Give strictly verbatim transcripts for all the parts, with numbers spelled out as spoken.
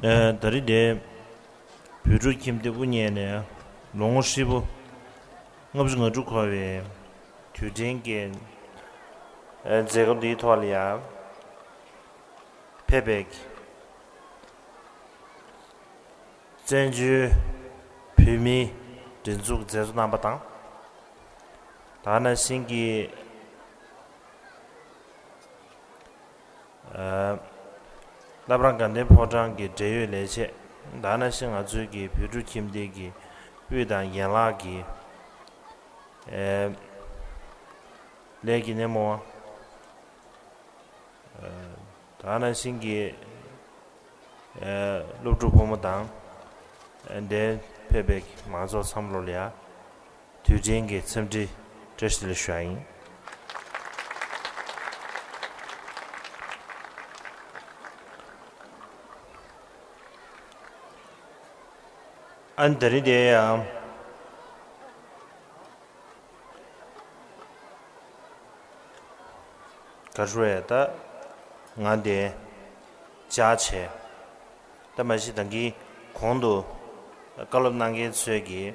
ཨ། ད་རེས་དེ་བོད་ཕྲུག་ཁྱིམ་སྡེ་དབུ་བརྙེས་ནས་ལོ་ངོ་ཧྲིལ་པོ་ལྔ་བཅུ་ང་དྲུག་འཁོར་བའི་དུས་དྲན་གྱི་ཨ་མཛད་སྒོ་འདིའི་ཐོག་ལ་ཡང་ཕེབས་པའི་བཙན་བྱོལ་བོད་མིའི་སྒྲིག་འཛུགས་མཛད་གཙོ་རྣམ་པ་དང་། ད་ག་ནང་བཞིན་གྱི་ཨ་བླ་བྲང་དགའ་ལྡན་ཕོ་བྲང་གི་འབྲེལ་ཡོད་ལས་བྱེད། ད་ག་ནང་བཞིན་ང་ཚོའི་གི་བོད་ཕྲུག་ཁྱིམ་སྡེ་གི་དབུས་དང་ཡན་ལག་གི་ཨ་ལས་ཀྱི་སྣེ་མོ། ཨ་ད་ག་ནང་བཞིན་གྱི་ཨ་སློབ་ཕྲུག་ཕོ་མོ་དང་། ཨ་འདིར་ཕེབས་པའི་མང་ཚོགས་ཚང་མ་ལ་ཡང་དུས་དྲན་གྱི་འཚམས་འདྲི་བཀྲ་ཤིས་བདེ་ལེགས་ཞུ་བ་ཡིན། ཨ་ནི་དེ་རིང་དེ་ཡང་། ག་རེ་ཟེར་ད། ང་དེ་བཅར་བྱས། ད་མ་གཞི་ད་གིན་གོང་དུ་བཀའ་སློབ་གནང་མཁན་ཚོས་ཀྱིས་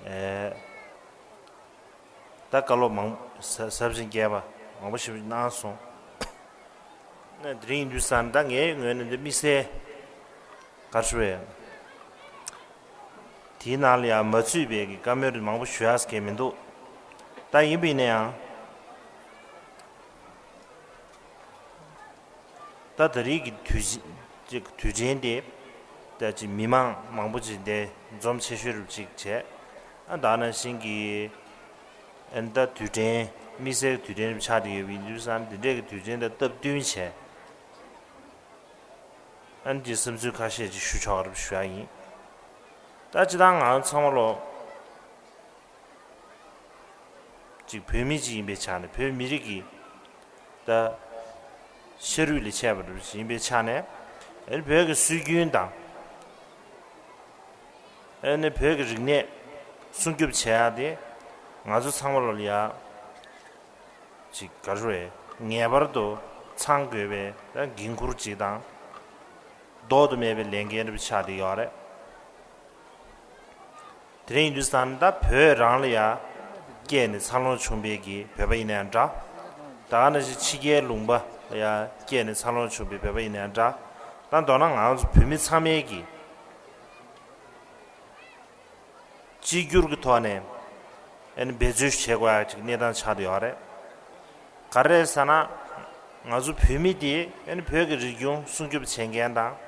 ཨེ་ད་བཀའ་སློབ་མང་ཟབ་ཟབ་ཅིང་རྒྱས་པ་མང་པོ་ཞིག་གནང་སོང་། ན་དེ་རིང་ཡིན་དུས་ཙང་ད་ངའི་ངོས་ནས་འདི་དམིགས་བསལ་ག་རེ་ཟེར། དེའི་ནང་ལ་ཡང་མ་ཚུད་པའི་གི་བཀའ་མོལ་མང་པོ་ཞུ་ཡག་གི་མི་འདུག་ད་ཡིན་པ་ཡིན་ན་ཡང་། ད་ད་རེས་ཀྱི་དུས་ཅི་ཅིག་དུས་དྲན་དེ་ད་ཅིག་མི་མང་མང་པོ་ཅིག་འདིར་འཛོམས་ཆེ་ཤོས་རུ་ཅིག་བྱས། ཨ་ད་ནང་བཞིན་གྱི་ཨ་ནི་ད་དུས་དྲན་དམིགས་བསལ་གྱི་དུས་དྲན་རུ་ཆགས་བསྡད་ཡོད་པ་ཡིན་དུས་ཙང་འདི་འདྲས་ཀྱི་དུས་དྲན་དང་སྟབས་བསྟུན་བྱས། ཨ་ནི་ཅིག་བསམ་ཚུལ་ཁ་ཤས་ཅིག་ཞུ་ཆོག་རབས་ཞུ་ཡ་ཡིན། ད་སྤྱིར་བཏང་ང་ཚང་མ་ལོ་ཅིག་བོད་མི་ཅིག་ཡིན་པའི་ཆ་ནས་བོད་མི་རིགས་ཀྱི་ད་ཤ་རུས་ལས་ཆད་པ་རུ་ཡིན་པའི་ཆ་ནས། ཨ་ནི་བོད་ཀྱི་སྲོལ་རྒྱུན་དང་། ཨ་ནི་བོད་ཀྱི་རིག་གནས་སྲུང་སྐྱོབ་བྱེད་ཡ་དེ་ང་ཚོ་ཚང་མ་ལོ་ལ་ཡ། ཅིག་ག་རེ་ཟེར། ངེས་པར་དུ་ཚང་དགོས་པའི་ད་འགན་འཁུར་ཅིག་དང་། ལྡོག་ཏུ་མེད་པའི་ལས་འགན་རེ་ཆགས་བསྡད་ཡོད་རེད། དེ་རིང་ཡིན་དུས་ཙང་ད་བོད་རང་ལ་ཡ་སྐྱེས་ནས་འཚར་ལོངས་བྱུང་བའི་གི་བོད་པ་ཡིན་ན་ཡང་འདྲ། ད་ག་ནང་བཞིན་ཕྱི་རྒྱལ་ལུང་པ་ལ་ཡ་སྐྱེས་ནས་འཚར་ལོངས་བྱུང་བའི་བོད་པ་ཡིན་ན་ཡང་འདྲ། ད་མདོར་ན་ང་ཚོ་བོད་མི་ཚང་མའི་གི་གཅིག་གྱུར་གྱི་ཐོག་ནས་ཨ་ནི་འབད་རྩོལ་བྱེད་དགོས་ཡ་ཅིག་གནས་སྟངས་ཆགས་བསྡད་ཡོད་རེད། ག་རེ་རེད་ཟེར་ན། ང་ཚོ་བོད་མི་དེ་ཨ་ནི་བོད་ཀྱི་རིག་གཞུང་སྲུང་སྐྱོབ་བྱེད་མཁན་དང་།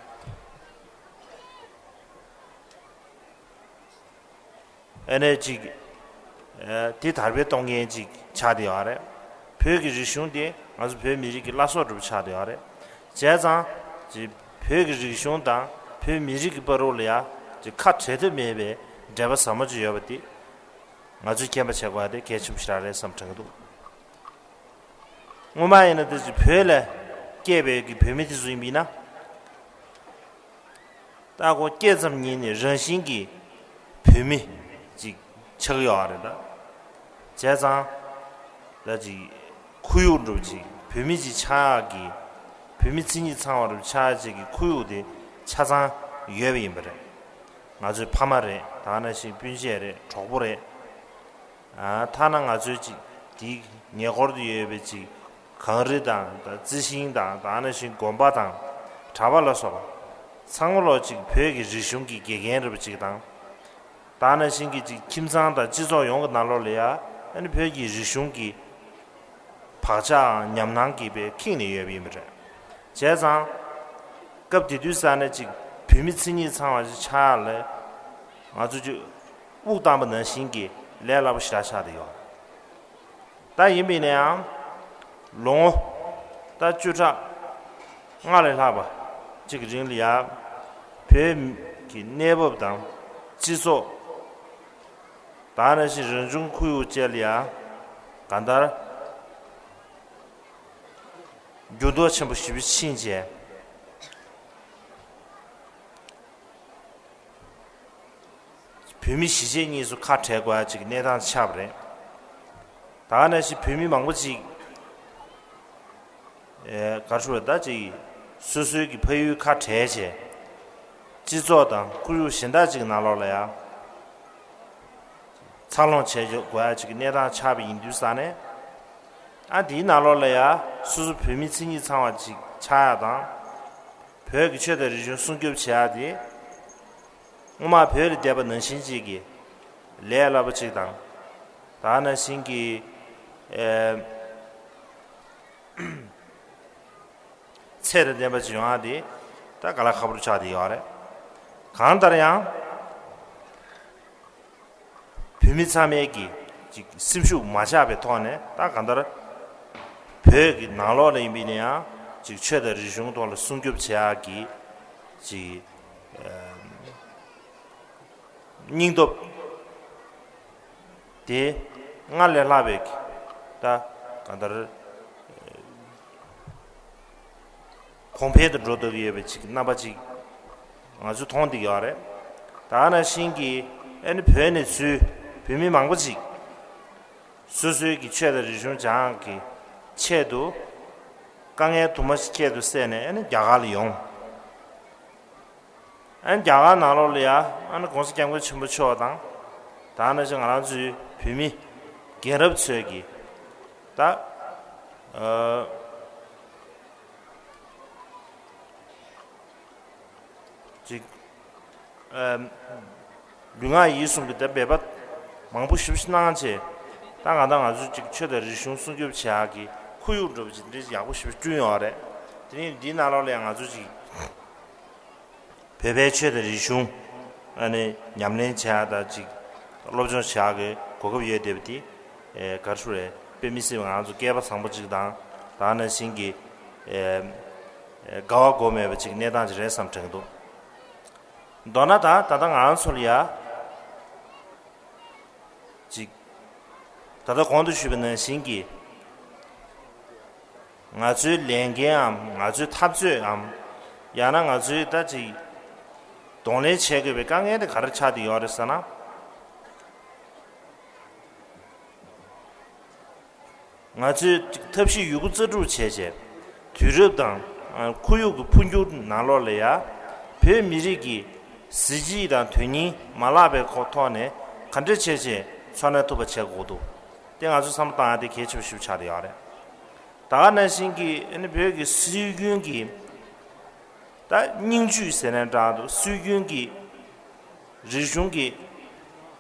ཨ་ནི་ཅིག་ཨ་དེ་དར་སྤེལ་གཏོང་མཁན་ཅིག་ཆགས་བསྡད་ཡོད་རེད། བོད་ཀྱི་རིག་གཞུང་དེ་ང་ཚོ་བོད་མི་རིགས་ཀྱི་བླ་སྲོག་འདྲ་པོ་ཆགས་བསྡད་ཡོད་རེད། བྱས་ཙང་ཅིག་བོད་ཀྱི་རིག་གཞུང་དང་བོད་མི་རིགས་ཀྱི་བར་རོ་ལ་ཡ་ཅིག་ཁ་བྲལ་ཐབས་མེད་པའི་འབྲེལ་བ་ཟབ་མོ་ཅིག་ཡོད་པ་དེ་ང་ཚོས་མཁྱེན་པ་བྱེད་དགོས་པ་དེ་གལ་ཆེན་པོ་ཞིག་རེད་བསམ་དྲན་གྱི་འདུག་སྔོན་མ་ཡིན་ན་དེ་ཅིག་བོད་ལ་སྐྱེས་པའི་གི་བོད་མི་དེ་ཚོ་ཡིན་པ་ཡིན་ན། ད་ཁོ་སྐྱེས་ཙམ་ཉིད་ནས་རང་བཞིན་གྱིས་བོད་མི་ཅིག་ཆགས་ཡོད་རེད་ད། བྱས་ཙང་ད་ཅིག་ཁོར་ཡུག་འདྲ་པོ་ཅིག་བོད་མི་ཅིག་ཆགས་ཡག་གི། བོད་མི་མཚན་ཉིད་ཚང་བ་འདྲ་པོ་ཆགས་ཡག་ཅིག་གི་ཁོར་ཡུག་དེ་ཆ་ཚང་ཡོད་པ་ཡིན་པ་རེད། ང་ཚོའི་ཕ་མ་རེད། ད་ག་ནང་བཞིན་སྤུན་མཆེད་རེད། གྲོགས་པོ་རེད། ཨ་ཐ་ན་ང་ཚོའི་ཅིག་དེའི་ཉེ་འཁོར་དུ་ཡོད་པའི་ཅིག་གངས་རི་དང་ད་རྩི་ཤིང་དང་ད་ག་ནང་བཞིན་དགོན་པ་དང་གྲྭ་པ་ལ་སོགས་པ་ཚང་མ་ལོ་ཅིག་བོད་ཀྱི་རིག་གཞུང་གི་དགེ་རྒན་རེད་པ་ཅིག་དང་། ད་ག་ནང་བཞིན་གྱི་ཅིག་ཁྱིམ་ཚང་དང་སྤྱི་ཚོགས་ཡོངས་ཀྱི་ནང་ལོགས་ལ་ཡ་ཨ་ནི་བོད་ཀྱི་རིག་གཞུང་གི་བག་ཆགས་ཉམས་སྣང་གིས་པའི་ཁེངས་ནས་ཡོད་པ་ཡིན་པ་རེད། བྱས་ཙང་། སྐབས་དེ་དུས་ས་ནས་ཅིག་བོད་མི་མཚན་ཉིད་ཚང་བ་ཞིག་ཆགས་ཡག་ལ་ང་ཚོ་ཅིག་དབུགས་བཏང་པ་ནང་བཞིན་གྱི་ལས་སླ་པོ་ཞེ་དྲག་ཆགས་བསྡད་ཡོད། ད་ཡིན་པ་ཡིན་ན་ཡང་ལོ་ངོ་ད་བཅུ་ཕྲག་ལྔ་ལས་ལྷག་པ་ཅིག་གི་རིང་ལ་ཡ་བོད་ཀྱི་གནས་བབ་དང་སྤྱི་ཚོགས། ད་ག་ནང་བཞིན་རང་བྱུང་ཁོར་ཡུག་བཅས་ལ་ཡ་གང་ལྟར་འགྱུར་ལྡོག་ཆེན་པོ་ཞེ་པོ་ཕྱིན་རྗེས། བོད་མི་གཞིས་བྱེས་གཉིས་སུ་ཁ་བྲལ་དགོས་ཡ་ཅིག་གི་གནས་སྟངས་ཆགས་པ་རེད། ད་ག་ནང་བཞིན་བོད་མི་མང་པོ་ཅིག་ཨེ་ག་རེ་ཟེར་ད་ཅིག་སོ་སོའི་གི་ཕ་ཡུལ་ཁ་བྲལ་བྱས། སྤྱི་ཚོགས་དང་ཁོར་ཡུག་གཞན་དག་ཅིག་ནང་ལོགས་ལ་ཡང་འཚར་ལོངས་བྱེད་དགོས་ཡ་ཅིག་གི་གནས་སྟངས་ཆགས་པ་ཡིན་དུས་ཙང་ནས། ཨ་འདིའི་ནང་ལོགས་ལ་ཡང་སོ་སོ་བོད་མི་མཚན་ཉིད་ཚང་བ་ཅིག་ཆགས་ཡ་དང་། བོད་ཀྱི་ཆོས་དང་རིག་གཞུང་སྲུང་སྐྱོབ་བྱེད་ཡ་དེ། སྔོན་མ་བོད་ལ་བསྡད་པ་ནང་བཞིན་ཅིག་གི་ལས་སླ་པོ་ཅིག་དང་། ད་ནང་བཞིན་གྱི་ཨེ། ཚད་དང་ལྡན་པ་ཅིག་ཡོང་ཡ་དེ་ད་དཀའ་ལས་ཁག་པོ་ཆགས་བསྡད་ཡོད་རེད། གང་ལྟར་ཡང་བོད་མི་ཚང་མས་ཀྱི་ཅིག་སེམས་ཤུགས་མ་ཆག་པའི་ཐོག་ནས། ད་གང་ལྟར་བོད་ཀྱི་ནང་ལོགས་ལ་ཡིན་པའི་ནས་ཡང་ཅིག་ཆོས་དང་རིག་གཞུང་ཐོག་ལ་སྲུང་སྐྱོབ་བྱེད་ཡ་གི་ཅིག་ཨ། སྙིང་སྟོབས་དེ་སྔར་ལས་ལྷག་པའི་ད་གང་ལྟར་གོང་འཕེལ་དུ་འགྲོ་འདོད་ཡོད་པའི་ཅིག་རྣམ་པ་ཅིག་ང་ཚོས་མཐོང་བསྡད་ཡོད་རེད། ད་ནང་བཞིན་གྱི་ཨ་ནི་བོད་ནས་ཚུར་བོད་མི་མང་པོ་ཅིག་སོ་སོའི་གི་ཆོས་དང་རིག་གཞུང་སྦྱང་གི་ཆེད་དུ་དཀའ་ངལ་དུ་མ་ཞིག་ཁྱད་དུ་བསད་ནས་ཨ་ནི་རྒྱ་གར་ལ་ཡོང་། ཨ་ནི་རྒྱ་གར་ནང་ལོགས་ལ་ཡ་ཨ་ནི་༸གོང་ས་༸སྐྱབས་མགོན་ཆེན་པོ་མཆོག་དང་། ད་ནང་བཞིན་ང་རང་ཚོའི་བོད་མི་རྒན་རབས་ཚོས་ཀྱི་ད་ཨ་ཅིག་ཨ་ལུས་ངག་ཡིད་གསུམ་གྱི་ད་འབད་པ་མང་པོ་ཞེ་པོ་ཞིག་གནང་བྱས། ད་ང་དང་ང་ཚོ་ཅིག་ཆོས་དང་རིག་གཞུང་སྲུང་སྐྱོབ་བྱེད་ཡག་གི་ཁོར་ཡུག་འདྲ་པོ་ཅིག་འདི་འདྲ་ཡག་པོ་ཞེ་པོ་བསྐྲུན་ཡོད་རེད། དེ་ནས་འདིའི་ནང་ལོགས་ལ་ཡང་ང་ཚོ་ཅིག་བོད་པའི་ཆོས་དང་རིག་གཞུང་ཨ་ནི་ཉམས་ལེན་བྱེད་ཡག་དང་ཅིག་སློབ་སྦྱོང་བྱེད་ཡག་གི་གོ་སྐབས་ཡོད་བསྡད་པ་དེ་ཨེ་ག་རེ་ཞུ་རེད། དཔེ་མི་སྲིད་པ་ང་ཚོ་སྐལ་པ་བཟང་པོ་ཅིག་དང་། ད་ནང་བཞིན་གྱི་ཨེ་ཨེ་དགའ་བ་དགོས་མེད་པ་ཅིག་གནས་སྟངས་ཅིག་རེད་བསམ་དྲན་གྱི་འདུག་མདོར་ན་ད་ད་ལྟ་ང་རང་ཚོ་ལ་ཡ་ཅིག་ད་ལྟ་གོང་དུ་ཞུས་པ་ནང་བཞིན་གྱི་ང་ཚོའི་ལས་འགན་འམ། ང་ཚོའི་འཐབ་རྩོད་འམ། ཡང་ན་ང་ཚོའི་ད་ཅིག་གདོང་ལེན་བྱེད་དགོས་པའི་དཀའ་ངལ་དེ་ག་རེ་ཆགས་བསྡད་ཡོད་རེད་ཟེར་ན། ང་ཚོས་ཐབས་ཤེས་ཡོད་རྒུ་རྩལ་སྤྲུགས་བྱས་བྱས། དུས་རབས་དང་ཁོར་ཡུག་གི་འཕོ་འགྱུར་ནང་ལོགས་ལ་ཡ་བོད་མི་རིགས་ཀྱི་གཟི་བརྗིད་དང་དོན་སྙིང་མ་བརླག་པའི་ཁོ་ཐོག་ནས་ག་འདྲ་བྱས་བྱས་ཚོར་སྣང་ཐུབ་པ་བྱེད་དགོས་འདུག་དེ་ང་ཚོ་བསམ་བློ་བཏང་ཡ་དེ་གལ་ཆེན་པོ་ཞིག་ཆགས་བསྡད་ཡོད་རེད། ད་ག་ནང་བཞིན་གྱི་ཨ་ནི་བོད་ཀྱི་སྲོལ་རྒྱུན་གྱི་ད་སྙིང་བཅུད་ཟེར་ནའི་འདྲ་འདུག་སྲོལ་རྒྱུན་གྱི་རིག་གཞུང་གི་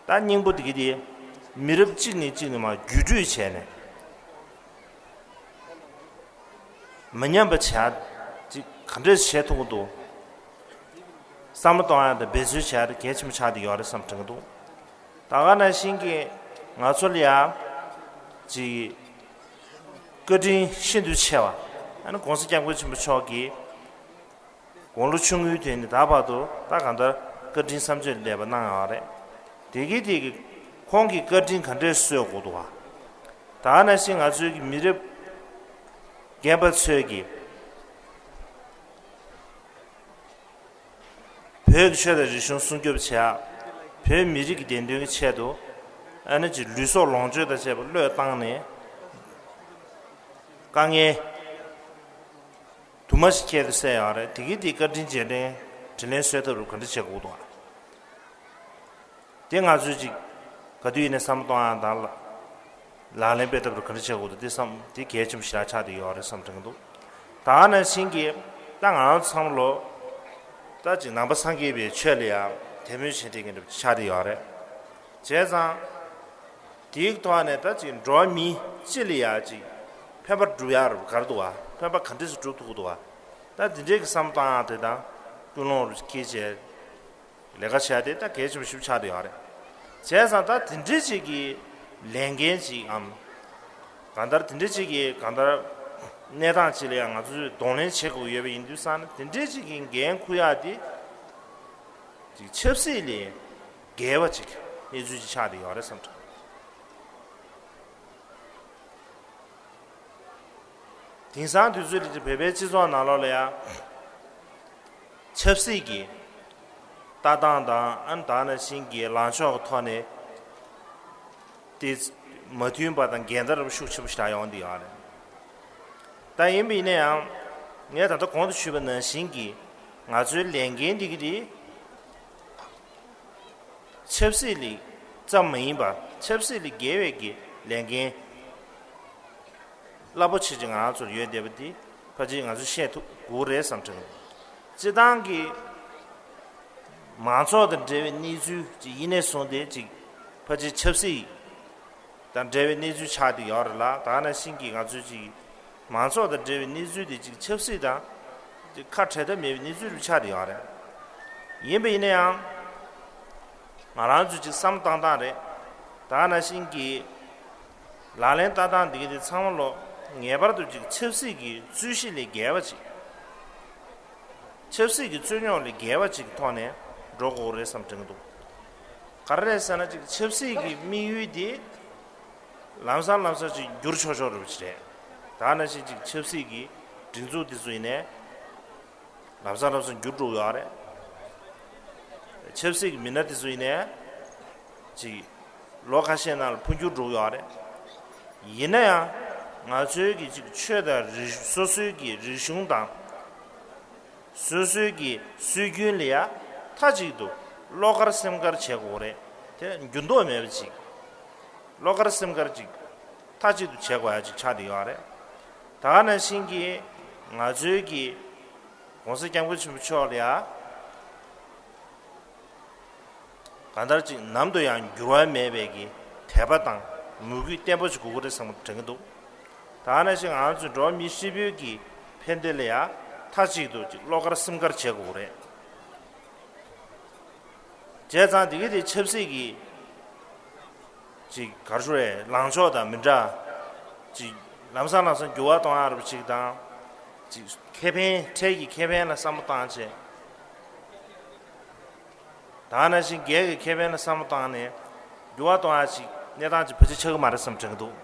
ད་སྙིང་པོ་དེ་གི་དེ་མི་རབས་གཅིག་ནས་གཅིག་ནས་མར་བརྒྱུད་སྤྲོད་བྱས་ནས་མི་ཉམས་པ་བྱ་ཅིག་ག་འདྲས་བྱེད་ཐུབ་ཀྱི་འདུག་བསམ་བློ་གཏོང་ཡ་དང་འབད་བརྩོན་བྱ་ཡ་དེ་གལ་ཆེན་པོ་ཆགས་བསྡད་ཡོད་རེད་བསམ་དྲན་གྱི་འདུག་ད་ག་ནང་བཞིན་གྱི་ང་ཚོ་ལ་ཡ་ཅིག་བཀའ་དྲིན་ཤིན་ཏུ་ཆེ་བ། ཨ་ནི་༸གོང་ས་༸སྐྱབས་མགོན་ཆེན་པོ་མཆོག་གིས་དགུང་ལོ་ཆུང་ངུའི་དུས་ནས་ད་བར་དུ་ད་གང་ལྟར་བཀའ་དྲིན་བསམ་བརྗོད་ལེགས་པ་གནང་ཡོད་རེད། དེ་གི་དེ་གི་ཁོང་གི་བཀའ་དྲིན་ག་འདྲས་གསོས་དགོས་འདུག་བ། ད་ག་ནང་བཞིན་ང་ཚོའི་གི་མི་རབས་རྒན་པ་ཚོས་ཀྱི་བོད་ཀྱི་ཆོས་དང་རིག་གཞུང་སྲུང་སྐྱོབ་བྱེད་ཡག་བོད་མི་རིགས་ཀྱི་བདེན་དོན་གྱི་ཆེད་དུ་ཨ་ནི་ཅིག་ལུས་སྲོག་ལོངས་སྤྱོད་དང་བཅས་པ་བློས་བཏང་ནས་དཀའ་ངལ་དུ་མ་ཞིག་ཁྱད་དུ་བསད་ཡོད་རེད། དེ་གི་དེ་བཀའ་དྲིན་རྗེས་དྲན་དྲིན་ལན་གསོ་ཐབས་རུ་ག་འདྲ་བྱེད་དགོས་འདུག་ཨ། དེ་ང་ཚོས་ཅིག་ག་དུས་ཡིན་ནའི་བསམ་བློ་གཏོང་ཡ་དང་ལག་ལག་ལེན་སྤེལ་ཐབས་རུ་ག་འདྲ་བྱེད་དགོས་འདུག་དེ་བསམ་དེ་གལ་ཆེན་པོ་ཞེ་དྲག་ཆགས་བསྡད་ཡོད་རེད་བསམ་དྲན་གྱི་འདུག་ད་ག་ནང་བཞིན་གྱི་ད་ང་རང་ཚོ་ཚང་མ་ལོ་ད་ཅིག་ནང་པ་སངས་རྒྱས་པའི་ཆོས་ལ་ཡང་དད་མོས་བྱེད་མཁན་འདྲ་པོ་ཆགས་བསྡད་ཡོད་རེད། བྱས་ཙང་དེའི་ཐོག་ནས་ད་ཅིག་འགྲོ་བ་མི་སྤྱི་ལ་ཡང་ཅིག་ཕན་པ་སྒྲུབ་ཡག་རུ་ག་རེ་འདུག་བ། ཕན་པ་ག་འདྲས་སུ་སྒྲུབ་ཐུབ་ཀྱི་འདུག་བ། ད་འདི་འདྲས་ཀྱི་བསམ་བློ་བཏང་ཡག་དེ་དང་ཀུན་སློང་རུ་སྐྱེས་བྱས། ལས་ཀ་བྱས་ཏེ་ད་གལ་ཆེན་པོ་ཞིག་ཆགས་བསྡད་ཡོད་རེད། བྱས་ཙང་ད་དེ་འདྲའི་ཅིག་གི་ལས་འགན་ཅིག་འམ། གང་ལྟར་དེ་འདྲའི་ཅིག་གི་གང་ལྟར་གནས་སྟངས་ཅིག་ལ་ཡང་ང་ཚོས་གདོང་ལེན་བྱེད་དགོས་ཡོད་པ་ཡིན་དུས་ཙང་ནས་དེ་འདྲའི་ཅིག་གི་འགན་འཁུར་ཡག་དེ་ཅིག་ཆབ་སྲིད་ལས་བརྒལ་བ་ཅིག་གནས་ཚུལ་ཅིག་ཆགས་བསྡད་ཡོད་རེད་བསམ་དྲན། དེང་སང་དུས་ཚོད་འདི་བོད་པའི་སྤྱི་ཚོགས་ནང་ལོགས་ལ་ཡང་ཆབ་སྲིད་ཀྱི་ལྟ་སྟངས་དང་ཨ་ནི་ད་ནང་བཞིན་གྱི་ལངས་ཕྱོགས་ཀྱི་ཐོག་ནས་དེ་མ་མཐུན་པ་དང་འགལ་ཟླ་རབ་ཤུགས་ཆེན་པོ་ཞིག་ཡོང་བསྡད་ཡོད་རེད། ད་ཡིན་པ་ཡིན་ན་ཡང་ངས་ད་ལྟ་གོང་དུ་ཞུས་པ་ནང་བཞིན་གྱི་ང་ཚོའི་ལས་འགན་འདི་གི་དེ་ ཆབ་སྲིད་ལས་ཙམ་མ་ཡིན་པར་ཆབ་སྲིད་ལས་བརྒལ་བའི་གི་ལས་འགན་རླབས་པོ་ཆེ་ཅིག་ང་རང་ཚོར་ཡོད་བསྡད་པ་འདི་ཕལ་ཆེར་ང་ཚོས་ཤེས་ཐུབ་དགོས་རེད་བསམ་དྲན་གྱི་འདུག་སྤྱིར་བཏང་གི་མང་ཚོགས་དང་འབྲེལ་བའི་གནས་ཚུལ་ཅིག་ཡིན་ནས་བཟུང་སྟེ་ཅིག་ཕལ་ཆེར་ཆབ་སྲིད་དང་འབྲེལ་བའི་གནས་ཚུལ་ཆགས་བསྡད་ཡོད་རེད་ལ། ད་ག་ནང་བཞིན་གྱི་ང་ཚོས་ཅིག་མང་ཚོགས་དང་འབྲེལ་བའི་གནས་ཚུལ་དེ་ཅིག་ཆབ་སྲིད་དང་ཅིག་ཁ་བྲལ་ཐབས་མེད་པའི་གནས་ཚུལ་རུ་ཆགས་བསྡད་ཡོད་རེད། ཡིན་པ་ཡིན་ན་ཡང་ང་རང་ཚོས་ཅིག་བསམ་བློ་བཏང་སྟངས་རེད། ད་ག་ནང་བཞིན་གྱི་ལག་ལེན་བསྟར་སྟངས་འདི་ག་དེ་ཚང་མ་ལོ་ངེས་པར་དུ་ཅིག་ཆབ་སྲིད་ཀྱི་རྩོད་གཞི་ལས་བརྒལ་བ་ཅིག་ཆབ་སྲིད་ཀྱི་རྩོད་རྙོག་ལས་བརྒལ་བ་ཅིག་གི་ཐོག་ནས་འགྲོ་དགོས་རེད་བསམ་དྲན་གྱི་འདུག་ག་རེ་རེད་ཟེར་ན་ཅིག་ཆབ་སྲིད་ཀྱི་དམིགས་ཡུལ་དེ་ལམ་སང་ལམ་སང་ཅིག་འགྱུར་ཆོག་ཆོག་རེད་པ་ཅིག་རེད། ད་ག་ནང་བཞིན་ཅིག་ཆབ་སྲིད་ཀྱི་སྒྲིག་འཛུགས་དེ་ཚོ་ཡིན་ནའི་ལམ་སང་ལམ་སང་འགྱུར་འགྲོ་གི་ཡོད་རེད། ཆབ་སྲིད་ཀྱི་མི་སྣ་དེ་ཚོ་ཡིན་ནའི་ཅིག་ལོ་ཁ་ཤས་ནང་ལ་འཕོ་འགྱུར་འགྲོ་གི་ཡོད་རེད། ཡིན་ན་ཡང་ང་ཚོའི་གི་ཅིག་ཆོས་དང་རིག་སོ་སོའི་གི་རིག་གཞུང་དང་སོ་སོའི་གི་སྲོལ་རྒྱུན་ལ་ཡ་མཐའ་གཅིག་ཏུ་བློ་དཀར་སེམས་དཀར་བྱེད་དགོས་རེད། དེ་འགྱུར་ལྡོག་མེད་པ་ཅིག་བློ་དཀར་སེམས་དཀར་ཅིག་མཐའ་གཅིག་ཏུ་བྱེད་དགོས་ཡ་ཅིག་ཆགས་བསྡད་ཡོད་རེད། ད་ག་ནང་བཞིན་གྱི་ང་ཚོའི་གི་༸གོང་ས་༸སྐྱབས་མགོན་ཆེན་པོ་མཆོག་ལ་ཡ་གང་ལྟར་ཅིག་ནམ་དུ་ཡང་འགྱུར་བ་མེད་པའི་གི་དད་པ་དང་མོས་གུས་བརྟན་པོ་ཞིག་དགོས་ཀྱི་རེད་བསམ་པ་དྲན་གྱི་འདུག་ད་ག་ནང་བཞིན་ང་ཚོ་འགྲོ་བ་མི་ཧྲིལ་པོའི་གི་ཕན་བདེ་ལ་ཡ་མཐའ་གཅིག་ཏུ་ཅིག་བློ་དཀར་སེམས་དཀར་བྱེད་དགོས་ཀྱི་རེད། བྱས་ཙང་དེ་གི་དེ་ཆབ་སྲིད་ཀྱི་ཅིག་ག་རེ་ཞུ་རེད། ལངས་ཕྱོགས་དང་མི་འདྲ། ཅིག་ལམ་སང་ལམ་སང་འགྱུར་བ་གཏོང་ཡག་རུ་ཅིག་དང་། ཅིག་ཁེ་ཕན་འཕྲལ་གྱི་ཁེ་ཕན་ལ་བསམ་བློ་བཏང་བྱས། ད་ག་ནང་བཞིན་སྒེར་གྱི་ཁེ་ཕན་ལ་བསམ་བློ་བཏང་ནས་འགྱུར་བ་གཏོང་ཡག་ཅིག་གནས་སྟངས་ཅིག་ཕལ་ཆེར་ཆགས་ཀྱི་མ་རེད་བསམ་དྲན་གྱི་འདུག་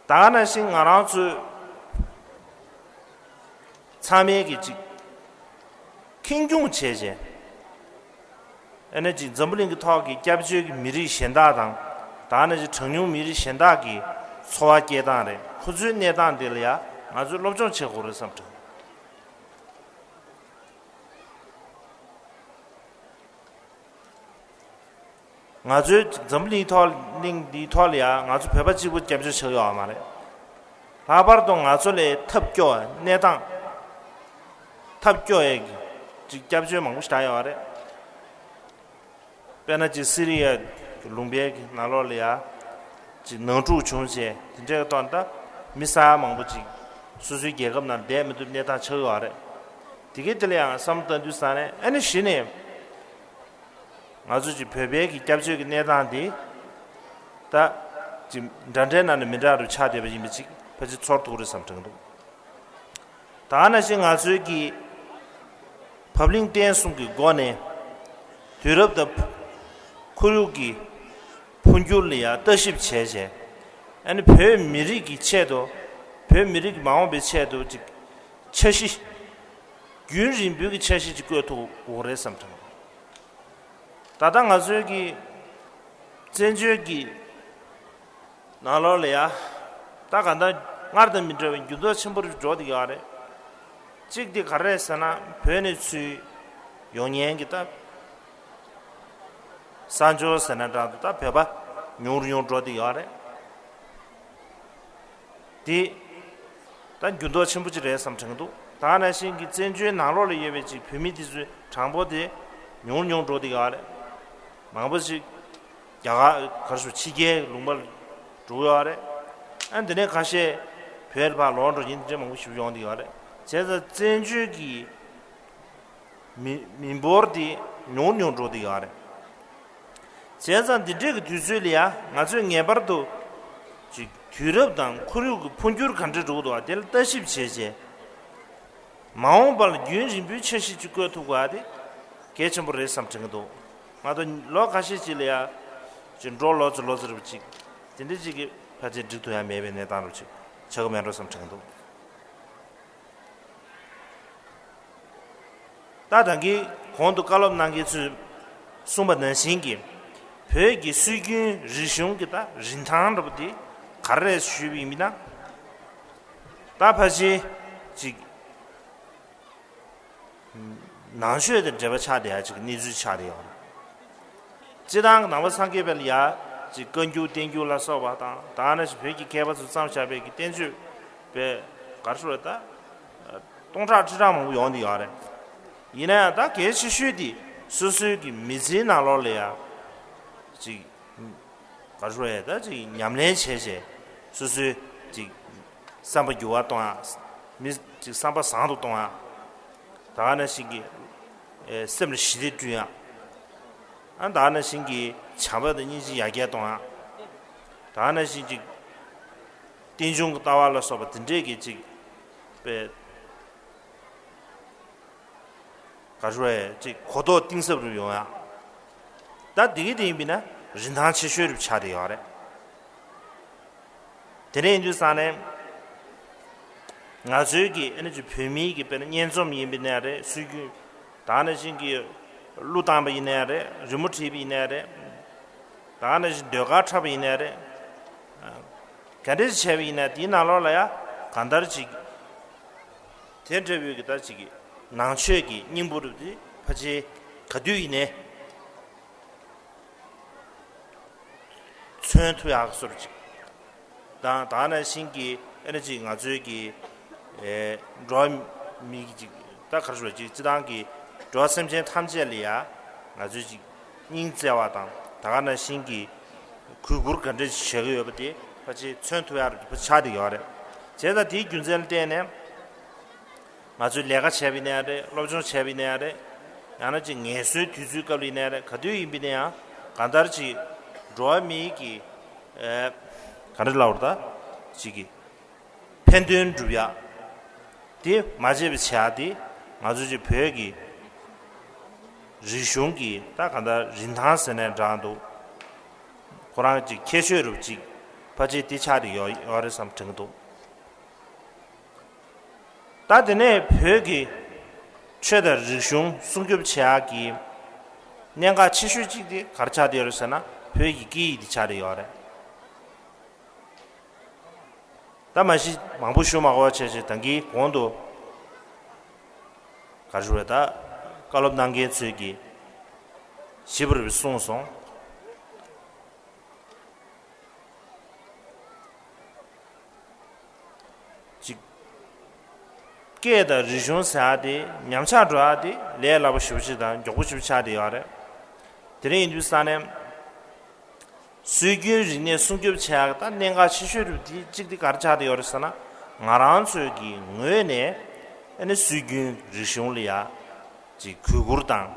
ད་ག་ནང་བཞིན་ང་རང་ཚོས་ཚང་མས་ཀྱི་ཅིག་ཁེངས་སྐྱུང་བྱས་བྱས། ཨ་ནི་ཅིག་འཛམ་བུ་གླིང་གི་ཐོག་གི་སྐྱབས་བཅོལ་གྱི་མི་རིགས་གཞན་དག་དང་། ད་ནི་ཅིག་གྲངས་ཉུང་མི་རིགས་གཞན་དག་གི་འཚོ་བ་སྐྱེལ་སྟངས་རེད། ཁོ་ཚོའི་གནས་སྟངས་འདི་ལ་ཡ་ང་ཚོས་སློབ་སྦྱོང་བྱེད་དགོས་རེད་བསམ་དྲན། ང་ཚོའི་འཛམ་བུ་གླིང་ཐོག་གླིང་འདིའི་ཐོག་ལ་ཡ་ང་ཚོ་བོད་པ་གཅིག་པུ་སྐྱབས་བཅོལ་ཆགས་ཡོད་མ་རེད། ལྷག་པར་དུ་ང་ཚོ་ལས་ཐབས་སྐྱོ་བ་གནས་སྟངས་ཐབས་སྐྱོ་ཡས་ཀྱི་ཅིག་སྐྱབས་བཅོལ་མང་པོ་ཞིག་ད་ཡོད་རེད། དཔེར་ན་ཅིག་སི་རི་ཡ་ལུང་པའི་ནང་ལོགས་ལ་ཡ་ཅིག་ནང་འཁྲུག་བྱུང་རྗེས་དེ་འདྲའི་ཐོག་ད་མི་ས་ཡ་མང་པོ་ཅིག་སོ་སོའི་རྒྱལ་ཁབ་ནང་བསྡད་མི་ཐུབ་གནས་སྟངས་ཆགས་ཡོད་རེད། དེ་གའི་དེ་ལ་ཡང་བསམ་བློ་བཏང་དུས་ཙང་ནས་ཨ་ནི་གཞི་ནས་ང་ཚོ་ཅིག་བོད་པའི་གི་སྐྱབས་བཅོལ་གྱི་གནས་སྟངས་འདི་ད་ཅིག་འདྲ་འདྲའི་ནང་ནས་མི་འདྲ་རུ་ཆགས་བསྡད་པ་ཡིན་པ་ཅིག་ཕལ་ཆེར་ཚོར་ཐུབ་ཀྱི་རེད་བསམ་དྲན་གྱི་འདུག་ད་ག་ནང་བཞིན་ང་ཚོའི་གི་བབ་བརླིང་བརྟན་གསུམ་གྱི་སྒོ་ནས་དུས་རབས་དང་ཁོར་ཡུག་གི་འཕོ་འགྱུར་ལ་ཡང་ལྟ་ཞིབ་བྱས་རྗེས། ཨ་ནི་བོད་མི་རིགས་ཀྱི་ཆེད་དུ། བོད་མི་རིགས་ཀྱི་མ་འོངས་པའི་ཆེད་དུ་ཅིག་འཆར་གཞི། རྒྱུན་རིང་པོའི་གི་འཆར་གཞི་ཅིག་བཀོད་ཐུབ་དགོས་རེད་བསམ་དྲན། ད་ལྟ་ང་ཚོའི་གི་བཙན་བྱོལ་གྱི་ནང་ལོགས་ལ་ཡ། ད་ག་ད་སྔར་དང་མི་འདྲ་བའི་འགྱུར་ལྡོག་ཆེན་པོ་རེ་འགྲོ་བསྡད་ཡོད་རེད། གཅིག་དེ་ག་རེ་རེད་ཟེར་ན་བོད་ནས་ཚུར་ཡོང་མཁན་གྱི་ད་གསར་འབྱོར་ཟེར་ན་འདྲ་འདུག་ད་བོད་པ་ཉུང་རུ་ཉུང་རུ་འགྲོ་བསྡད་ཡོད་རེད། དེ་ད་འགྱུར་ལྡོག་ཆེན་པོ་ཅིག་རེད་བསམ་དྲན་གྱི་འདུག་ད་ག་ནང་བཞིན་གྱི་བཙན་བྱོལ་ནང་ལོགས་ལ་ཡོད་པའི་ཅིག་བོད་མི་དེ་ཚོའི་གྲངས་འབོར་དེ་ཉུང་རུ་ཉུང་རུ་འགྲོ་བསྡད་ཡོད་རེད། མང་པོ་ཅིག་རྒྱ་གར་གར་སོང་ཕྱི་རྒྱལ་ལུང་པར་འགྲོ་གི་ཡོད་རེད། ཨ་འདི་ནས་ཁ་ཤས་བོད་ལ་ཕར་ལོག་འགྲོ་མཁན་དེ་འདྲ་མང་པོ་ཞིག་ཡོང་བསྡད་ཡོད་རེད། བྱས་ཙང་བཙན་བྱོལ་གྱི་མི་མི་འབོར་དེ་ཉུང་ཉུང་འགྲོ་བསྡད་ཡོད་རེད། བྱས་ཙང་འདི་འདྲའི་གི་དུས་ཚོད་ལ་ཡ་ང་ཚོས་ངེས་པར་དུ་ཅིག་དུས་རབས་དང་ཁོར་ཡུག་གི་འཕོ་འགྱུར་ག་འདྲ་འགྲོ་གི་འདུག་བ་དེ་ལ་ལྟ་ཞིབ་བྱས་རྗེས། མ་འོངས་པ་ལ་རྒྱུན་རིང་པོའི་འཆར་གཞི་ཅིག་བཀོད་ཐུབ་དགོས་པ་དེ་གལ་ཆེན་པོ་རེད་བསམ་དྲན་གྱི་འདུག་ང་ཚོ་ལོ་ཁ་ཤས་ཅིག་ལ་ཡ་ཅིག་འགྲོ་ལོ་ཚོད་ལོ་ཚོད་རེ་ཅིག་དེ་འདྲ་ཅིག་གི་ཕལ་ཆེར་འགྲིག་ཐུབ་ཡ་མེད་པའི་གནས་སྟངས་རེ་ཅིག་ཆགས་ཀྱི་མེད་འགྲོ་བསམ་དྲན་གྱི་འདུག་ད་ད་གིན་གོང་དུ་བཀའ་སློབ་གནང་མཁན་ཚོས་གསུངས་པ་ནང་བཞིན་གྱི་བོད་ཀྱི་སྲོལ་རྒྱུན་རིག་གཞུང་གི་ད་རིན་ཐང་འདྲ་པོ་དེ་ག་རེ་རེད་ཞུས་པ་ཡིན་ན། ད་ཕལ་ཆེར་ཅིག་ནང་ཆོས་དང་འབྲེལ་བ་ཆགས་བསྡད་ཡ་ཅིག་གནས་ཚུལ་ཆགས་བསྡད་ཡོད། སྤྱིར་བཏང་གི་ནང་པ་སངས་རྒྱས་པ་ལ་ཡ་ཅིག་བཀའ་འགྱུར་བསྟན་འགྱུར་ལ་སོགས་པ་དང་ད་ག་ནང་བཞིན་བོད་ཀྱི་མཁས་པ་ཚོས་བརྩམས་བཞག་པའི་གི་བསྟན་བཅོས་པའི་ག་རེ་ཞུ་དགོས་རེད་ད། སྟོང་ཕྲག་ཁྲི་ཕྲག་མང་པོ་ཡོང་བསྡད་ཡོད་རེད། ཡིན་ན་ཡང་ད་གལ་ཆེ་ཤོས་དེ་སོ་སོའི་གི་མི་ཚེའི་ནང་ལོགས་ལ་ཡ་ཅིག་ག་རེ་ཞུ་དགོས་རེད་ད། ཅིག་ཉམས་ལེན་བྱས་བྱས་སོ་སོའི་ཅིག་བསམ་པ་འགྱུར་བ་གཏོང་ཡ། མི་ཅིག་བསམ་པ་བཟང་དུ་གཏོང་ཡ། ད་ག་ནང་བཞིན་གྱི་ཨེ་སེམས་ལ་ཞི་བདེ་བསྐྲུན་ཡ། ཨ་ད་ག་ནང་བཞིན་གྱི་བྱམས་པ་དང་སྙིང་རྗེ་ཡར་རྒྱས་གཏོང་ཡ། ད་ག་ནང་བཞིན་ཅིག་རྟེན་འབྱུང་གི་ལྟ་བ་ལ་སོགས་པ་དེ་འདྲས་ཀྱི་ཅིག་པའི་ག་རེ་ཞུ་དགོས་རེད། ཅིག་གོ་རྟོགས་གཏིང་ཟབ་རུ་ཡོང་ཡ། ད་འདི་གི་དེ་ཡིན་པས་ན་རིན་ཐང་ཆེ་ཤོས་རུ་ཆགས་བསྡད་ཡོད་རེད། དེ་འདྲ་ཡིན་དུས་ཙང་ནས་ང་ཚོའི་གི་ཨ་ནི་ཅིག་བོད་མིའི་གི་དཔེར་ན་སྙན་རྩོམ་ཡིན་པ་ཡིན་ནའི་རེད། སྲོལ་རྒྱུན་ད་ག་ནང་བཞིན་གྱི་གླུ་བཏང་པ་ཡིན་ནའི་རེད། རི་མོ་བྲིས་པ་ཡིན་ནའི་རེད། ད་ག་ནང་བཞིན་ཟློས་གར་འཁྲབ་པ་ཡིན་ནའི་རེད། ག་འདྲ་ཞིག་བྱས་པ་ཡིན་ནའི་དེའི་ནང་ལོགས་ལ་ཡ་གང་ལྟར་ཅིག་དེ་འདྲ་བོའི་གི་ད་ཅིག་གི་ནང་ཆོས་ཀྱི་སྙིང་པོ་རུ་དེ་ཕལ་ཆེར་ག་དུས་ཡིན་ནའི་མཚོན་ཐུབ་ཡག་གི་བཟོ་འདྲ་ཅིག་དང་། ད་ག་ནང་བཞིན་གྱི་ཨ་ནི་ཅིག་ང་ཚོའི་གི་ཨེ་འགྲོ་བ་མི་གི་ཅིག་ད་ག་རེ་ཞུ་དགོས་རེད། ཅིག་སྤྱིར་བཏང་གི་འགྲོ་བ་སེམས་ཅན་ཐམས་ཅད་ལ་ཡ་ང་ཚོའི་ཅིག་སྙིང་བརྩེ་བ་དང་ད་ག་ནང་བཞིན་གྱི་གུས་བཀུར་ག་འདྲ་ཞིག་བྱེད་ཀྱི་ཡོད་པ་དེ་ཕལ་ཆེར་མཚོན་ཐུབ་ཡག་རུ་ཕལ་ཆེར་ཆགས་བསྡད་ཡོད་རེད། བྱས་ཙང་དེའི་རྒྱུ་མཚན་ལ་བརྟེན་ནས། ང་ཚོས་ལས་ཀ་བྱས་པ་ཡིན་ནའི་རེད། སློབ་སྦྱོང་བྱས་པ་ཡིན་ནའི་རེད། ཡང་ན་ཅིག་ངལ་གསོའི་དུས་ཚོད་སྐབས་ལ་ཡིན་ནའི་རེད། ག་དུས་ཡིན་པ་ཡིན་ན་ཡང་གང་ལྟར་ཅིག་འགྲོ་བ་མིའི་གི་ཨེ་ག་འདྲ་ལབ་དགོས་རེད་ད། ཅིག་གི་ཕན་དོན་སྒྲུབ་ཡ་དེ་མ་བརྗེད་པ་བྱེད་ཡ་དེ་ང་ཚོ་ཅིག་བོད་ཀྱི་རིག་གཞུང་གི་ད་གང་ལྟར་རིན་ཐང་ཟེར་ནའི་འདྲ་འདུག་ཁོ་རང་ཅིག་ཁྱད་ཆོས་རུ་ཅིག་ཕལ་ཆེར་དེ་ཆགས་བསྡད་ཡོད་ཡོད་རེད་བསམ་དྲན་གྱི་འདུག་ད་དེ་ནས་བོད་ཀྱི་ཆོས་དང་རིག་གཞུང་སྲུང་སྐྱོབ་བྱེད་ཡག་གི་གནད་འགག་ཆེ་ཤོས་གཅིག་དེ་ག་རེ་ཆགས་བསྡད་ཡོད་རེད་ཟེར་ན། བོད་ཀྱི་སྐད་ཡིག་དེ་ཆགས་བསྡད་ཡོད་རེད། ད་མ་གཞི་མང་པོ་ཞུ་མ་དགོས་པ་བྱས་བྱས་ད་གིན་གོང་དུ་ག་རེ་ཞུ་དགོས་རེད་ད། བཀའ་སློབ་གནང་མཁན་ཚོས་ཀྱིས་ཞིབ་པར་གསུངས་སོང་། ཅིག་སྐད་དང་རིག་གཞུང་ཟེར་ཡག་དེ་ཉམས་ཆག་འགྲོ་ཡག་དེ་ལས་སླ་པོ་ཞེ་པོ་ཅིག་དང་མགྱོགས་པོ་ཞེ་པོ་ཆགས་བསྡད་ཡོད་རེད། དེ་འདྲ་ཡིན་དུས་ཙང་ནས་སྲོལ་རྒྱུན་རིག་གནས་སྲུང་སྐྱོབ་བྱེད་ཡག་ད་གནད་འགག་ཆེ་ཤོས་རུ་དེ་གཅིག་དེ་ག་རེ་ཆགས་བསྡད་ཡོད་རེད་ཟེར་ན། ང་རང་ཚོའི་གི་ངོས་ནས་ཨ་ནི་སྲོལ་རྒྱུན་རིག་གཞུང་ལ་ཡ་ཅིག་གུས་བཀུར་དང་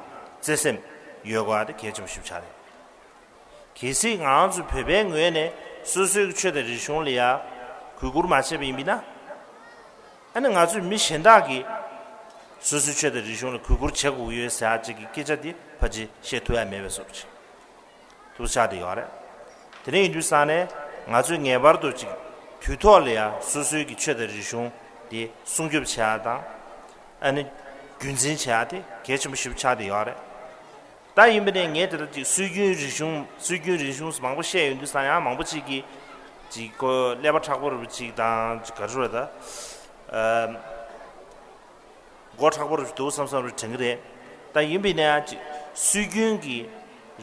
བརྩེ་སེམས་ཡོད་དགོས་ཡག་དེ་གལ་ཆེན་པོ་ཞེ་པོ་ཆགས་རེད། གལ་སྲིད་ང་རང་ཚོ་བོད་པའི་ངོས་ནས་སོ་སོའི་ཆོས་དང་རིག་གཞུང་ལ་ཡ་གུས་བཀུར་མ་བྱས་པ་ཡིན་པ་ཡིན་ན། ཨ་ནི་ང་ཚོས་མི་གཞན་དག་གིས་སོ་སོའི་ཆོས་དང་རིག་གཞུང་ལ་གུས་བཀུར་བྱེད་དགོས་ཀྱི་ཡོད་ཟེར་ཡག་ཅིག་གི་སྐད་ཆ་དེ་ཕལ་ཆེར་བཤད་ཐུབ་ཡག་མེད་པའི་བཟོ་འདྲ་ཅིག་ཐུགས་ཆགས་བསྡད་ཡོད་རེད། དེ་འདྲ་ཡིན་དུས་ཙང་ནས་ང་ཚོས་ངེས་པར་དུ་ཅིག་དུས་ཐོག་ལ་ཡ་སོ་སོའི་གི་ཆོས་དང་རིག་གཞུང་དེ་སྲུང་སྐྱོབ་བྱེད་ཡག་དང་། ཨ་ནི་རྒྱུན་འཛིན་བྱེད་ཡག་དེ་གལ་ཆེན་པོ་ཞེ་པོ་ཆགས་བསྡད་ཡོད་རེད། ད་ཡིན་པ་ནས་ངས་དེ་ལ་ཅིག་སྲོལ་རྒྱུན་རིག་གཞུང་སྲོལ་རྒྱུན་རིག་གཞུང་མང་པོ་བཤད་ཡོང་དུས་ཙང་ཡང་མང་པོ་ཅིག་གིས་ཅིག་ཀོ་ཀླད་པ་མཁྲེགས་པོ་རུ་ཅིག་དང་ཅིག་ག་རེ་ཞུ་དགོས་རེད་ད། ཨ་མགོ་མཁྲེགས་པོ་རུ་འདུག་བསམ་བསམ་རུ་དྲན་གྱི་རེད། ད་ཡིན་པ་ཡིན་ན་ཡང་ཅིག་སྲོལ་རྒྱུན་གྱི་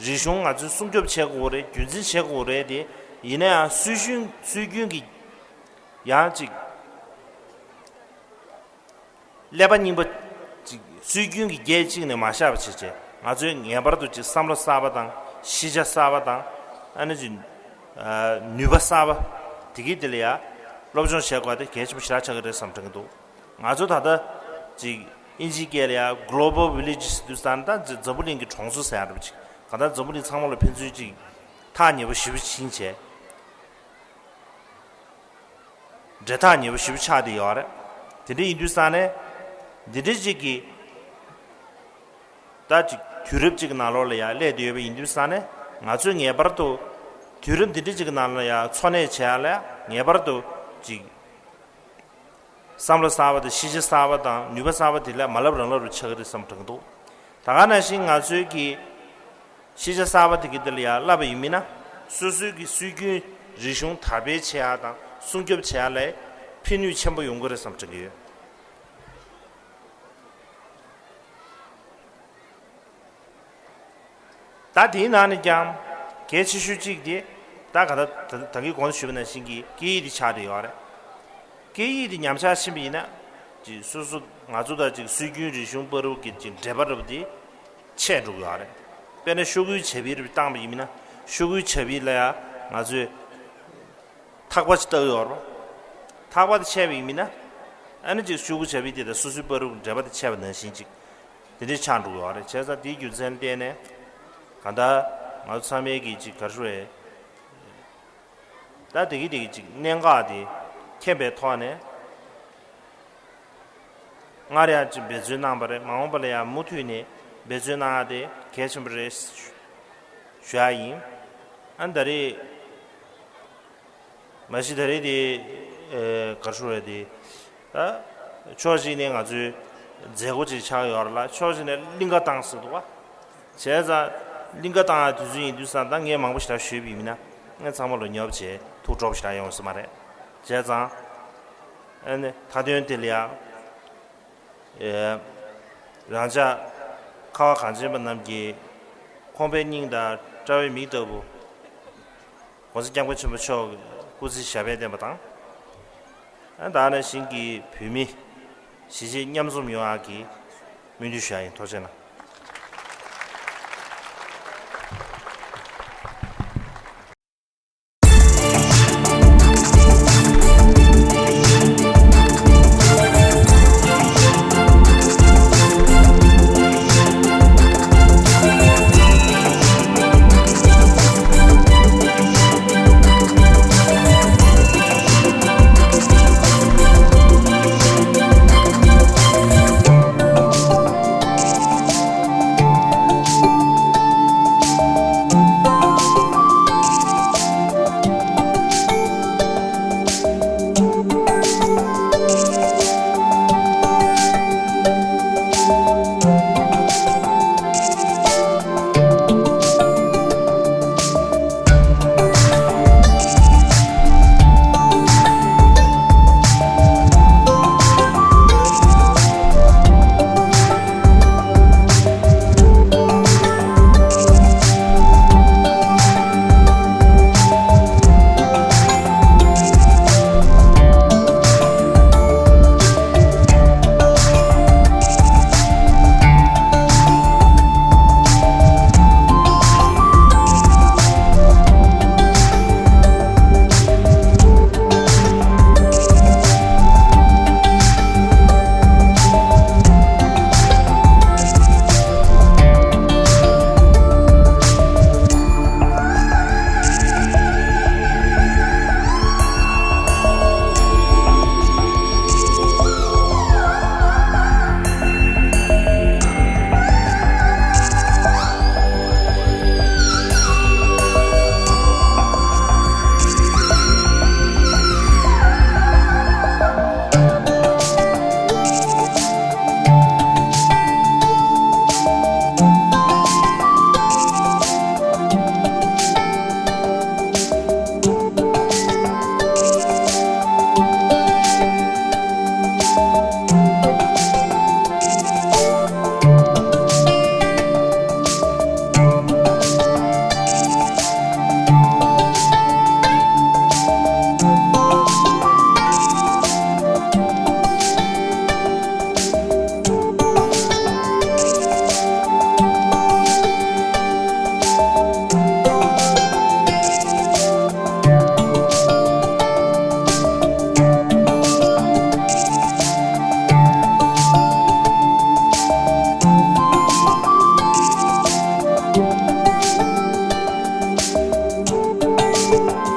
རིག་གཞུང་ང་ཚོས་སྲུང་སྐྱོབ་བྱེད་དགོས་རེད། རྒྱུན་འཛིན་བྱེད་དགོས་རེད་དེ། ཡིན་ན་ཡང་སྲོལ་རྒྱུན་སྲོལ་རྒྱུན་གྱི་ཡང་ཅིག་ཀླད་པ་རྙིང་པ་ཅིག་སྲོལ་རྒྱུན་གྱི་རྒྱན་གཅིག་ནས་མ་བཞག་པ་བྱས་བྱས། ང་ཚོས་ངེས་པར་དུ་ཅིག་བསམ་བློ་གསར་པ་དང་ཤེས་བྱ་གསར་པ་དང་། ཨ་ནི་ཅིག་ཨ་ནུས་པ་གསར་པ་དེ་གའི་དེ་ལ་ཡ་སློབ་སྦྱོང་བྱེད་དགོས་པ་དེ་གལ་ཆེན་པོ་ཞེ་དྲག་ཆགས་ཀྱི་རེད་བསམ་དྲན་གྱི་འདུག་ང་ཚོ་ད་ལྟ་ཅིག་ཨིན་ཇིའི་སྐད་ལ་ཡ་Global Village ཟེར་དུས་ཙང་ད་འཛམ་བུ་གླིང་གི་གྲོང་ཚོ་ཟེར་ཡ་འདྲ་པོ་ཅིག་གང་ལྟར་འཛམ་བུ་གླིང་ཚང་མ་ལ་ཕན་ཚུན་ཅིག་ཐག་ཉེ་པོ་ཞེ་པོ་ཕྱིན་བྱས། འབྲེལ་ཐག་ཉེ་པོ་ཞེ་པོ་ཆགས་བསྡད་ཡོད་རེད། དེ་འདྲ་ཡིན་དུས་ཙང་ནས་འདི་འདྲ་ཅིག་གི་ད་ཅིག་དུས་རབས་ཅིག་གི་ནང་ལོགས་ལ་ཡ་སླེབས་བསྡད་ཡོད་པ་ཡིན་དུས་ཙང་ནས་ང་ཚོས་ངེས་པར་དུ་དུས་རབས་འདི་འདྲ་ཅིག་གི་ནང་ལ་ཡ་འཚོ་གནས་བྱེད་ཡ་ལ་ངེས་པར་དུ་ཅིག་བསམ་བློ་གསར་པ་དང་ཤེས་བྱ་གསར་པ་དང་ནུས་པ་གསར་པ་དེ་ལ་མ་བསླབ་རང་བསླབ་རུ་ཆགས་ཀྱི་རེད་བསམ་དྲན་གྱི་འདུག་ད་ག་ནང་བཞིན་ང་ཚོའི་གི་ཤེས་བྱ་གསར་པ་དེ་གི་འདི་ལ་ཡང་བསླབ་པ་ཡིན་མིན་ན། སོ་སོའི་གི་སྲོལ་རྒྱུན་རིག་གཞུང་དར་སྤེལ་བྱེད་ཡག་དང་སྲུང་སྐྱོབ་བྱེད་ཡག་ལ་ཕན་ནུས་ཆེན་པོ་ཡོང་གི་རེད་བསམ་དྲན་གྱི་ཡོད། ད་དེའི་ནང་ནས་ཀྱང་གལ་ཆེ་ཤོས་གཅིག་དེ་ད་ག་ད་ད་ད་གིན་གོང་དུ་ཞུས་པ་ནང་བཞིན་གྱི་སྐད་ཡིག་དེ་ཆགས་བསྡད་ཡོད་རེད། སྐད་ཡིག་དེ་ཉམས་ཆག་ཕྱིན་པ་ཡིན་ན་ཅིག་སོ་སོ་ང་ཚོ་དང་ཅིག་སྲོལ་རྒྱུན་རིག་གཞུང་བར་དུ་གི་ཅིག་འབྲེལ་བ་འདྲ་པོ་དེ་ཆད་འགྲོ་གི་ཡོད་རེད། དཔེར་ན་ཤོག་གུའི་བྱ་བྱིའུ་རེ་བཏང་པ་ཡིན་ན་ཤོག་གུའི་བྱ་བྱིའུ་ལ་ཡང་ང་ཚོས་ཐག་པ་ཅིག་བཏགས་ཡོད་རེད། ཐག་པ་དེ་ཆད་པ་ཡིན་ན་ཨ་ནི་ཅིག་ཤོག་གུ་བྱ་བྱིའུ་དེ་དང་སོ་སོའི་བར་དུ་འབྲེལ་བ་དེ་ཆད་པ་ནང་བཞིན་ཅིག་དེ་འདྲའི་ཆགས་འགྲོ་གི་ཡོད་རེད། བྱས་ཙང་དེའི་རྒྱུ་མཚན་བརྟེན་ནས་གང་ལྟར་ང་ཚོ་ཚང་མས་ཀྱི་ཅིག་ག་རེ་ཞུ་དགོས་རེད། ད་དེ་གི་དེ་གི་ཅིག་གནད་འགག་དེ་མཁྱེན་པའི་ཐོག་ནས་སྔར་ཡང་ཅིག་འབད་བརྩོན་གནང་བ་རེད། མ་འོངས་པ་ལ་ཡང་མུ་མཐུད་ནས་འབད་བརྩོན་གནང་ཡ་དེ་གལ་ཆེན་པོ་རེད་ཞུ་ཡ་ཡིན། ཨ་ནི་ད་རེས་མ་གཞི་ད་རེས་དེ་ཨེ་ག་རེ་ཞུ་དགོས་རེད། དེ་ད་ཕྱོགས་གཅིག་ནས་ང་ཚོའི་མཛད་སྒོ་ཅིག་ཆགས་ཡོད་རེད་ལ། ཕྱོགས་གཅིག་ནས་གླིང་ག་བཏང་ཟེར་འདུག་བ། བྱས་ཙང་གླིང་ག་བཏང་ཡ་དུས་ཚོད་ཡིན་དུས་ཙང་ད་ངས་མང་པོ་ཞེ་དྲག་ཞུས་པ་ཡིན་ན་ངས་ཚང་མ་ལ་ཉོབ་བྱས་ཐུགས་སྤྲོ་པོ་ཞེ་དྲག་ཡོང་ས་མ་རེད། བྱས་ཙང་ཨ་ནི་མཐའ་དོན་དེ་ལ་ཡང་ཨེ་རང་ཅག་ཁ་བ་གངས་ཅན་པ་རྣམས་ཀྱི་ཁོང་པའི་སྙིང་དང་དཔྲལ་བའི་མིག་ལྟ་བུ་༸གོང་ས་༸སྐྱབས་མགོན་ཆེན་པོ་མཆོག་སྐུ་ཚེ་ཞབས་པད་བརྟན་པ་དང་། ཨ་ནི་ད་ག་ནང་བཞིན་གྱི་བོད་མི་གཞིས་བྱེས་མཉམ་འཛོམས་ཡོང་ཡག་གི་སྨོན་འདུན་ཞུ་ཡ་ཡིན། ཐུགས་རྗེ་གནང་།